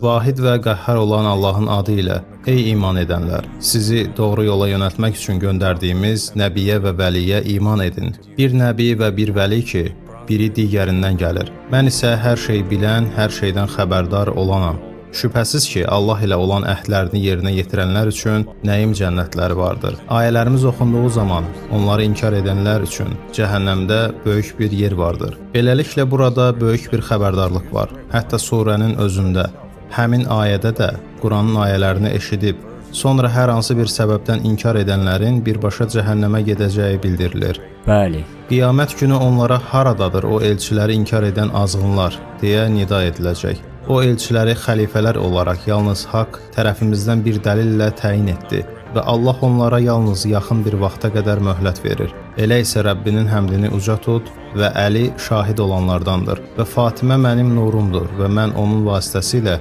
Vahid və Qəhhar olan Allahın adı ilə, ey iman edənlər, sizi doğru yola yönəltmək üçün göndərdiyimiz nəbiyə və vəliyə iman edin. Bir nəbi və bir vəli ki, biri digərindən gəlir. Mən isə hər şey bilən, hər şeydən xəbərdar olanam. Şübhəsiz ki, Allah ilə olan əhdlərini yerinə yetirənlər üçün nəim cənnətləri vardır. Ayələrimiz oxunduğu zaman onları inkar edənlər üçün cəhənnəmdə böyük bir yer vardır. Beləliklə burada böyük bir xəbərdarlıq var. Hətta surənin özündə həmin ayədə də Quranın ayələrini eşidib sonra hər hansı bir səbəbdən inkar edənlərin birbaşa cəhənnəmə gedəcəyi bildirilir. Bəli. Qiyamət günü onlara haradadır o elçiləri inkar edən azğınlar deyə nida ediləcək. O elçiləri xəlifələr olaraq yalnız haqq tərəfimizdən bir dəlillə təyin etdi və Allah onlara yalnız yaxın bir vaxta qədər möhlət verir. Elə isə Rəbbinin həmdini uca tut və Əli şahid olanlardandır və Fatimə mənim nurumdur və mən onun vasitəsilə